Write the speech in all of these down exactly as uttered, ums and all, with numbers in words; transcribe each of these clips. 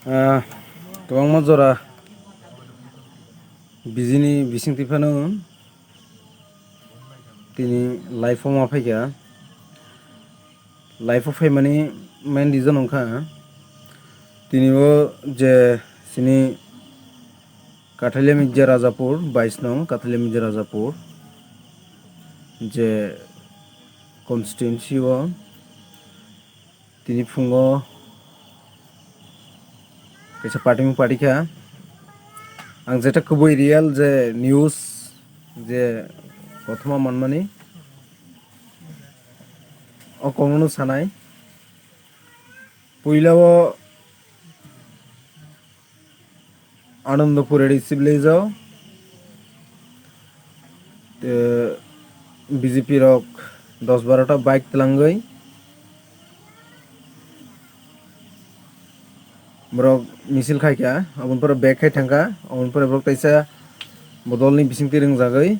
Ah, kwbangma jora bijini bisingtwi phano tini live-o ma phaikha. Live-o phaimani main reason wngkha tini o je chini Kathalia Mijja Rajapur, bais nong Kathalia Mijja Rajapur je constituency o tini phungo kaisa party mung party kha. Ang jeta kubui real je news je kothoma manmani o kokno sanai. Puila o Anandapur A D C village o, te B J P rok dos baro ta bike twlangwi borok misil khaikha, aboni pore bag khai thangkha, aboni pore borok teisa bodolni bisingtwi rwngjagwi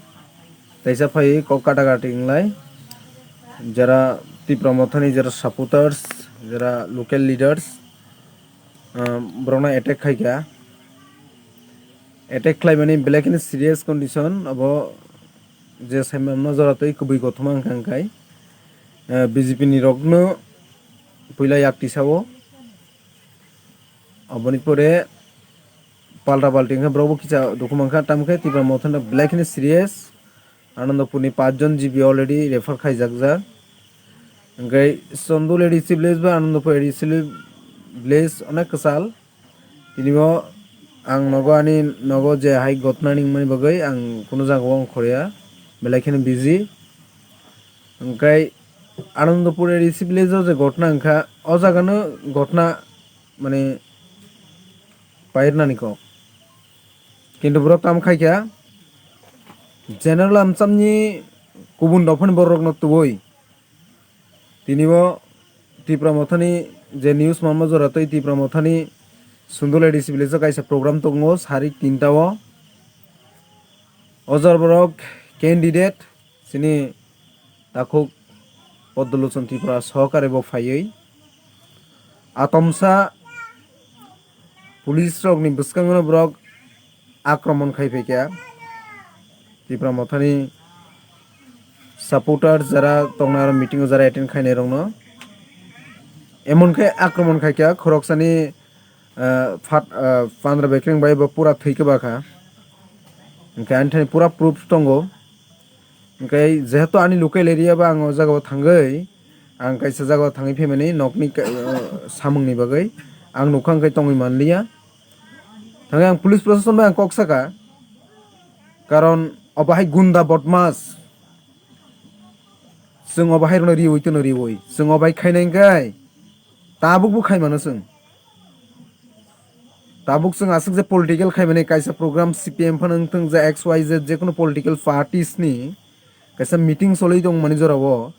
teisa phaiwi kok kata kati wnglai, jera Tipra Mothani jera supporters, jera local leaders, ah, borokno attack khaikha. Attack khlaimani belai kheno serious condition, abo je saimano jora twi kubui kothoma wngkha, wngkhai, ah, B J P ni rokno puila yak tisao, aboni pore palta palti wngkha, borokbo kisa dukhu mankha, tamokhe Tipra Mothani belai kheno serious. Anandapurni pachjon G B already refer khaijakjak. Hingke Chondol A D C village ba Anandapur A D C village onek kwchal. Tini bo ang nogo ani nogo je hai gotna ningmani bagwi ang kunu jaga o ongkhorya, belai kheno busy. Hingke Anandapur A D C village o je gotna wngkha, o jaga no gotna mane pairnani kok. Kintu borok tamo khaikha, general amchamni kubun dophani bororokno tubui. Tini bo Tipra Mothani je news manma jora twi Tipra Mothani Chondol A D C village o kaisa program tongo sarik tinta o. O jora borok candidate chini takhuk Poddolochon Tripura sohokare bo phaiwi atomsa police rokni bwskango borok akromon khai phaikha. Tipra Mothani supporter jara tongnai aro meeting o jara attend khainai rokno emon khe akromon khaikha khoroksani, ah, phat, ah, Pandra Bekreng bai bo pura thwi kwbakha. Hingkhe ani thani pura proof tongo. Hingkhe jehetu ani local area ba ang o jaga o thangwi, ang kaisa jaga o thangwi phaimani nokni ka-, ah, samungni bagwi ang nukha hingkhe tongwi manliya. Thangwi ang police proshashan bai ang kok saka, karon obo hai gunda bodmas. Chwng obo hai rokno riwi tono riwi. Chwng obo hai khainai hingkhe tabuk bo khai mano chwng. Tabuk chwng aswk je political khai mani kaisa program C P M phano wngthwng je X Y Z je kono political parties ni kaisa meeting choli tong mani jora o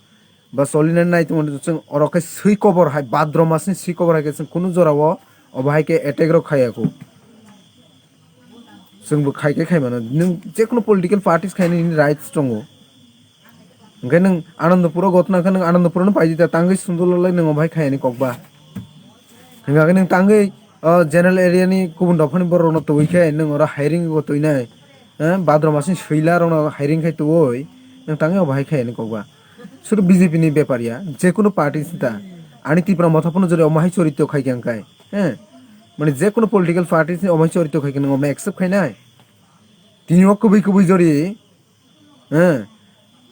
ba choli nai nai tong mani chwng oro khe swi kobor hai Bhadra mas ni swi kobor hai khe chwng kunu jora o obo hai khe attack rok khaiya kho. Chwng bo khai khe khai mano. Nwng je kono political parties khaina nini rights tongo. Hingkhe nwng Anandapuro gotna khe nwng Anandapuro no paidi ta tangwi sundulolai nwng obo hai khai ani kok ba. Hingkha khe nwng tangwi, o, general area ni kubun dophani borok no twi khe nwng oro hiring go twi nai. Eh, Bhadra masni swila rok no hiring khai twi nwng tangwi obo hai khai ani kok ba. Sudu B J P ni bepar ya, je kono party sita. Ani Tipra Motha phano jodi omo hai choritro khai khe hingkhe. Eh, mane je kono political party ni omo hai choritro khai khe nwng omo accept khai nai. Tini o kubui kubui jori, eh,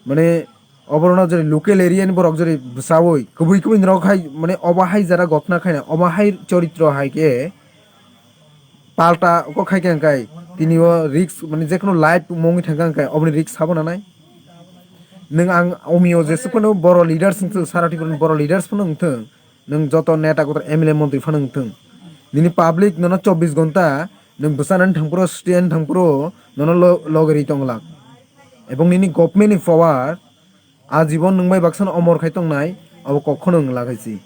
mane oborno jori local area ni borok jori bwsawi kubui kubui norok hai mane obo hai jara gotna khaina obo hai choritro hai khe palta kok khai khe hingkhe tini o risk mane je kono life mongwi thangkha hingkhe oboni risk sabo nanai. Nwng ang omio jesuk phano boro leaders wngthung, sara Tripura ni boro leaders phano wngthung. Nwng joto neta kotor M L A montri phano wngthung. Nini public nono chobbish gonta nwng bwchanani thangphuru, stay ani thangphuru nono lo-, logeri tonglak. Ebong nini government ni power a jibon nwng bai baksano omor khai tongnai, abo kok kheno wng lagai si.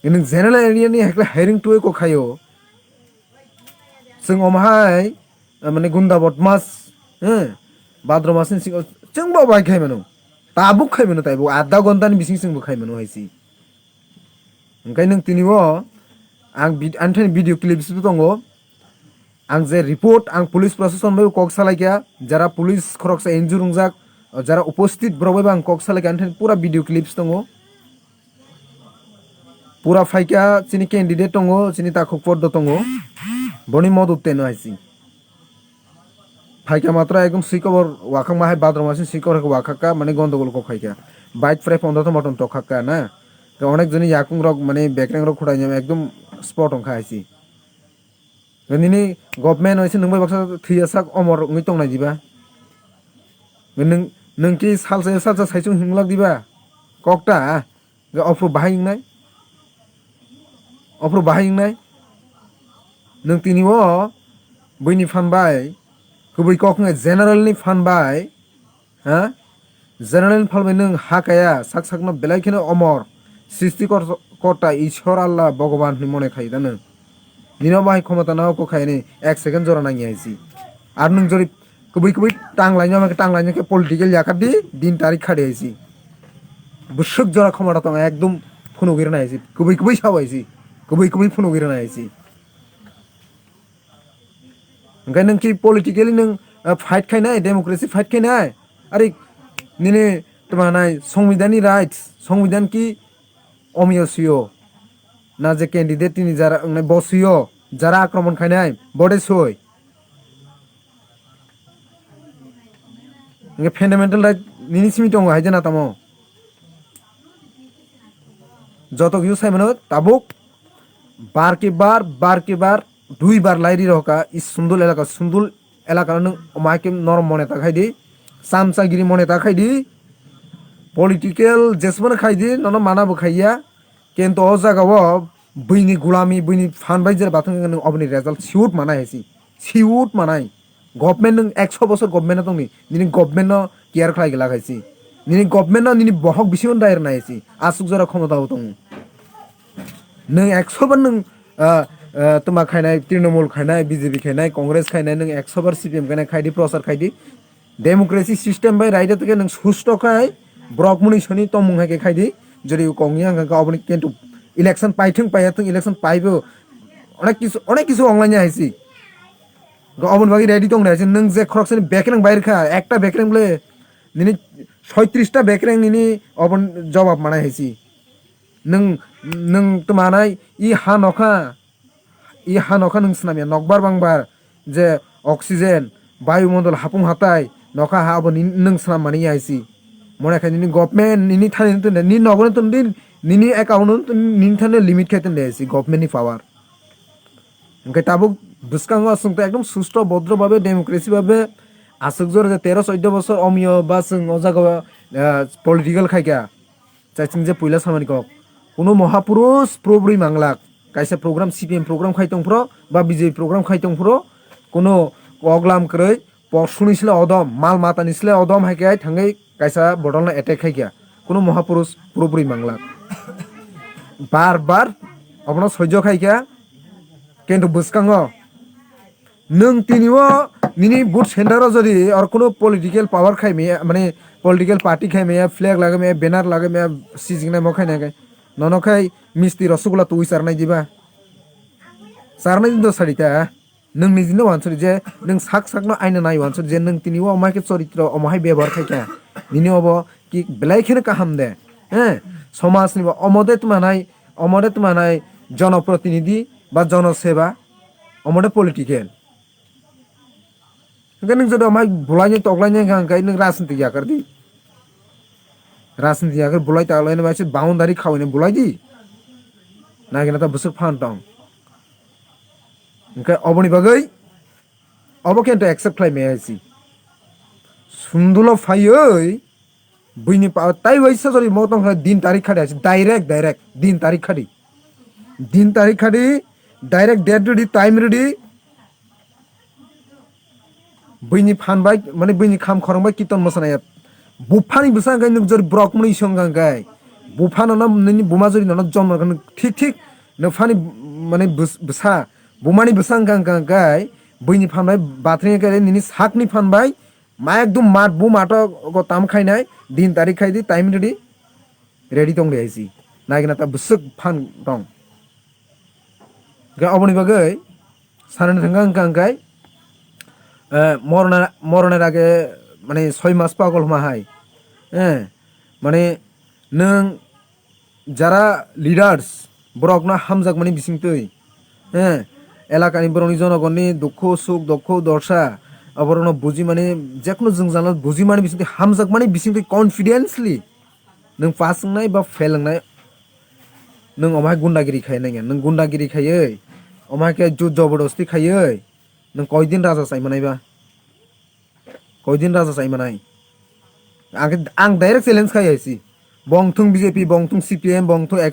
Nwng general area ni hakle hiring twi kok khaio. Chwng omo hai, eh, mane gunda bodmas, eh, Bhadra masni singo chwng bo bai khai mano. Tabuk khai mano taibo adha ghonta ni bising chwng bo khai mano hai si. Hingkhe nwng tini o Ang vid-, ani thani video clips bo tongo. Ang je report, ang police proshashan bai kok salaikha, jara police khoroksa injure wngjak, jara uposthit borok bai bo ang kok salaikha, ani thani pura video clips tongo. Pura phaikha, chini candidate tongo, chini takhuk pordo tongo, boni modot teno hai si. Phaikha matro ekdom swi kobor wakhakma hai badrom asing swi kobor hai wakhakka, mane gondogol kok khaikha. Bike prai pondro tongma tong tokkhakka na. To onek joni yakung rok mane bekreng rok khwlainai ekdom spot wngkha hai si. Nini government hai se nwng bai baksa thwiya sak omor wngwi tongnai diba? Nwng, nwng ki salsa salsa saichung hinglak diba? Kokta, ga ophru bahai wngnai? Ophru bahai wngnai? Nwng tini o buini phan bai, kubui kok wngkha general ni phan bai, ha? General ni phan bai nwng ha kaya, sak sakno belai kheno omor, sristi kor-, korta Ishwar Allah Bhogoban hwnwi mone khai da nwng. Nino bahai khomota no kok khaini ek second jora nangya hai si. Ar nwng jori kubui kubui tanglaino, tanglaino khe political yakar di, din tarik khadi hai si. Bwswk jora khomota tong ekdom phunugwi rwna hai si. Kubui kubui sao hai si. Kubui kubui phunugwi rwna hai si. Hwnkhe nwng ki politically nwng, ah, fight khainai, democracy fight khainai? Ari nini tma nai, songbidhan ni rights, songbidhan ki omiyo suyo? Na je candidate tini jara wngnai bo suyo, jara akromon khainai, bo de soi. Hwnkhe fundamental right nini simi tongo hai jana tamo? Joto kisa sai mano tabuk bar ke bar, bar ke bar, dui bar lai ri roka, i sundul elaka, sundul elaka no nwng omai ke norom mone ta khai di, chamchagiri mone ta khai di, political jesmano khai di, nono mana bo khaiya, kintu o jaga o buini gulami, buini phan bai jera bathang nwng oboni result siut manai hai si, siut manai. Government nwng ekso bosor government no tongni, nini government no care khlai glak hai si. Nini government no nini bohok bisingo dai rwnai hai si. Aswk jora khomota o tongo. Nwng ekso bar nwng, ah, ah, tma khainai, Trinamool khainai, B J P khainai, Congress khainai, nwng ekso bar C P M khainai, khai di, prochar khai di. Democracy system bai raida tike nwng susto khai, borok muni soni tongmung hai khe khai di. Jodi kongya hwnkha khe oboni kintu election paithwng paiya thwng, election paibo onek kisu, onek kisu onglaina hai si. Ga oboni bagwi ready tong de, nwng je khoroksani bekereng bai rwkha, ekta bekereng bole nini soitrista bekereng nini oboni jawab manai hai si. Nwng, nwng tma nai i ha nokha, i ha nokha nwng swnamya nokbar bangbar je oxygen, bayumondol, hapung hatai nokha ha abo nini nwng swnam mani hai si. Mone khai nini government nini thani tun de, nini nogo tun din, nini account tun, nini thani limit khai tun de hai si government ni power. Hwnkhe tabuk bwskango chwng tei ekdom susto bodro babe democracy babe aswk jora je tero choddo bosor omiyo ba chwng o jaga o, ah, political khaikha. Chaching je puila samani kok. Kuno mohapurush probri manglak. Kaisa program C P M program khai tongphro ba B J P program khai tongphro kuno kok lam kwrwi porsuni sle odom, mal matani sle odom hai khe thangwi kaisa bodol no attack khai kha. Kuno mohapurush probri manglak. Bar bar obono soijo khai kha. Kintu bwskango nwng tini o nini vote center o jodi or kuno political power khai maya, mane political party khai maya, flag lagai maya, banner lagai maya, sijiknai mo khai nai khe nono khai misti rosogula twi charnai diba? Charnai din do sadi ta. Nwng nijino wansuri je nwng sak sakno aina nai wansuri je nwng tini o omai khe choritro omo hai bebohar khai kha. Nini obo ki belai kheno kaham de. He, somaj ni bo omo de tma nai, omo de tma nai jonoprotinidhi ba jonoseba, omo de political. Hwnkhe nwng jodi omai bulainai toklainai hwnkha hwnkhe nwng rajniti yakar di. Rajniti yakar bulai toklainai bai se boundary khawainai bulai di. Nagina ta bwswk phan tong. Hwnkhe oboni bagwi obo khe to accept khlai maya si. Sundulo phaiwi buini pa-, tai waisa jori mo tong kha din tarik khadi ase, direct, direct, din tarik khadi. Din tarik khadi, direct date ready, time ready. Buini phan bai, mane buini kham khorang bai kiton mosanai ya. Buphani bwsa hwnkhe nwk jori borok mwnwi song hwnkhe. Buphano no nini buma jori nono jom rwkha nwk thik thik. Nwk phani mane bwsa, bumani bwsa hwnkha hwnkha hwnkhe buini phan bai bathring khe nini sakni phan bai ma ekdum mat bu mato go tam khainai din tarik khai di time ready. Ready tong de hai si. Naigina ta bwswk phan tong. Hwnkhe oboni bagwi sanani thangkha hwnkha hwnkhe, eh, morna morna rage mane soi mas pagol hwma hai. Eh, mane nwng jara leaders borokno hamjakmani bisingtwi, eh, elakani borokni jonogonni dukhu suk dukhu dorsa aborokno bujimani jekunu jwngjal bujimani bisingtwi hamjakmani bisingtwi confidently nwng pass wngnai ba fail wngnai, nwng omai gundagiri khai nangya, nwng gundagiri khaiwi omai khe jut jobordosti khaiwi nwng koidin raja chaimanai ba? Koidin raja chaimanai? Ang khe, ang direct challenge khai hai si. Bongthung B J P, bongthung C P M, bongthung